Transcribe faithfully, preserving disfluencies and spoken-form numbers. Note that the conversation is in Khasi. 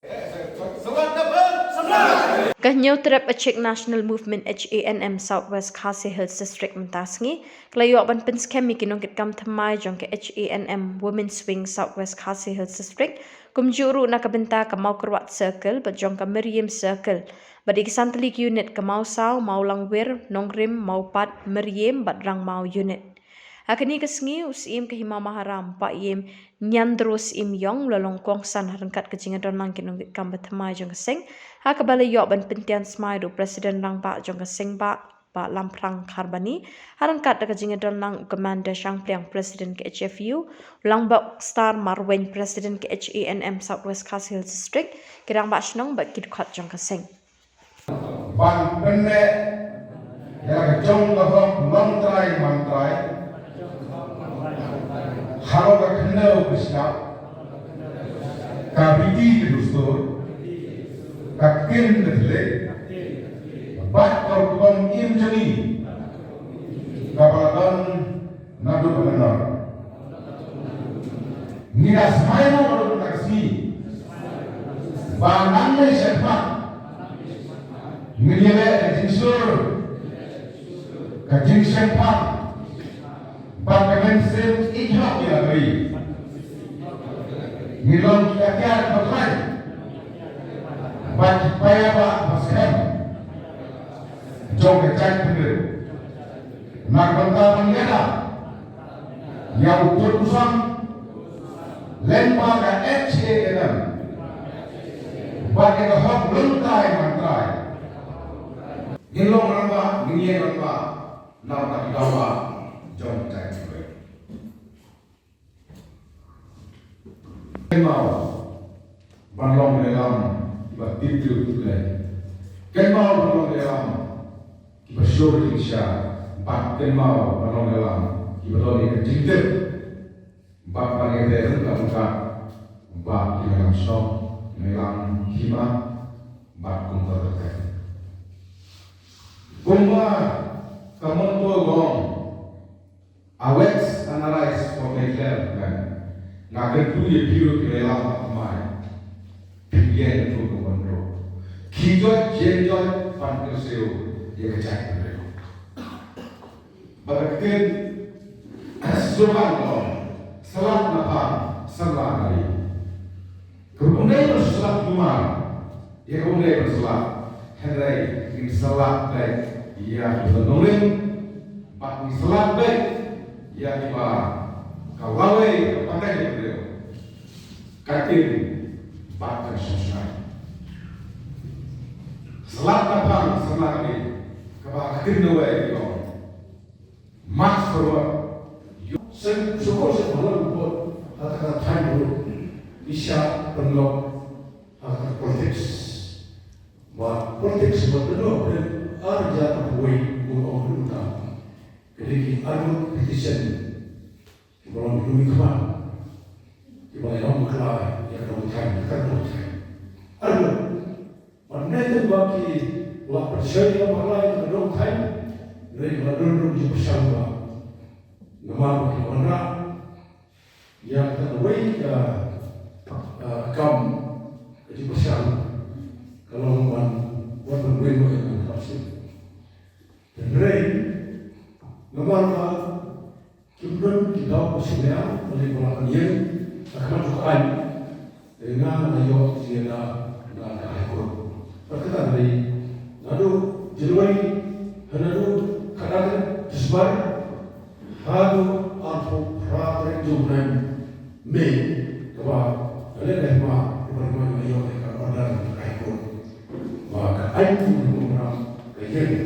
Ka Hynñiewtrep Achik National Movement, H A N M, South West Khasi Hills District mynta sngi ka la ïoh ban pynskhem ïa ki nongkitkam thymmai jong ka H A N M Women's Wing South West Khasi Hills District, kumjuh ruh na ka bynta ka Mawkyrwat Circle bad jong ka Myrïem Circle, bad ïa ki san tylli ki unit, ka Mawsaw, Mawlangwir, Nongrim, Mawpat, Myrïem bad Rangmaw unit. Ha kane ka sngi, u Syiem ka Hima Maharam, Bah Ïem Ñiandro Syiem Ïong, u la long kongsan ha ryngkat ka jingïadonlang ki nongkitkam ba thymmai jong ka seng, ha kaba la ïoh ban pyntian smai da u President Rangbah jong ka seng, Bah, Bah Lamphrang Kharbani, ha ryngkat da ka jingïadonlang u Commander Shangpliang, President ka H F U, u Langbok Star Marwein, President ka H A N M South West Khasi Hills District, ki rangbah shnong bad ki dkhot jong ka seng. Ban pynneh ïa la ka jong ka hok longtrai mantrai, halor ka khyndew ka shyiap, ka riti ka dustur, ka ktien ka thylliej bad ka rukom im jong ngi kaba la don naduh mynno. Ngi la smai ruh naduh mynta ka sngi ba nangne shakhmat ngin ïaleh ka jingshlur, ka jingshemphang bad ka mynsiem ïeit hok ïa la ka ri. Ngin long ki atiar ba khlaiñ bad ki paidbah ba skhem jong ka jaitbynriew. Na ka bynta ban ïada ïa u pud u sam lyngba ka H A N M bad ïa ka hok longtrai mantrai, ngin long rangbah, ngin ïeng rangbah na ka bynta ka dawa jong ka jaitbynriew. Kynmaw ban long nongïalam kiba tip briew tip Blei. Kynmaw ban long nongïalam kiba shlur jingshisha. Bad kynmaw ban long nongïalam kiba don ïa ka jingtip bad ban ïadei ryngkat ryngkat bad ki nongïalam shnong, ki nongïalam hima bad kumta ter ter. Kumba ka motto ka ong, Awaits and arise, for they dwell, kan. Nga kyntu ïa phi ruh ki nongïalam ba thymmai, phin ïeng naduh ka wanrah. Khie joit, ïeng joit, pan kyrsiew ïa ka jaitbynriew. Ba ka ktien slogan ka ong, sa lad na phang, samla na ri. Kaba ym dei ban shu sa lad kumne, ïa kaba ym dei ban sa lad, hynrei ngin sa lad beit ïa kiba nongrim, bad ngin sa lad beit ïa kiba ka lawei ka pateng ïa ka briew, ka im bad ka shong shngaiñ. Sa lad na phang, samla na ri, kaba ka ktien nongwei ka ong, march forward. Seng sukor seng halor report, kata kata time dulu. Bisa pynlong, ah, politics. Ba politics ba tengok, ar ja ta buai, buai ong dulu ta. Jadi ki adu petition, ki ba long dulu ni kemana. Ki ba long kemana, ya dong time, kan dong time. Adu. Ban dei tang ba ki la pynshoi ïa la bakla ïa ka dong thaiñ, hynrei ka la don ruh ka jingpyrshang ba namar ba ki la wanrah ïa kawei ka, ah, kam, ka jingpyrshang ka long ban, ban, ban weng wei ban ka shu. Hynrei namar ba kim don ki daw ba shu leh, balei ba la pynïeng ha khmat jong ka aiñ. Te nga nga ïoh jingïada na ka High Court. Bad kata ka dei naduh January, ha naduh khatar tarik December haduh arphew phra tarik jong u bnai May, kaba nga leh da hima, kaba hima nga ïoh ïa ka order na ka High Court ba ka aiñ ka ïeng.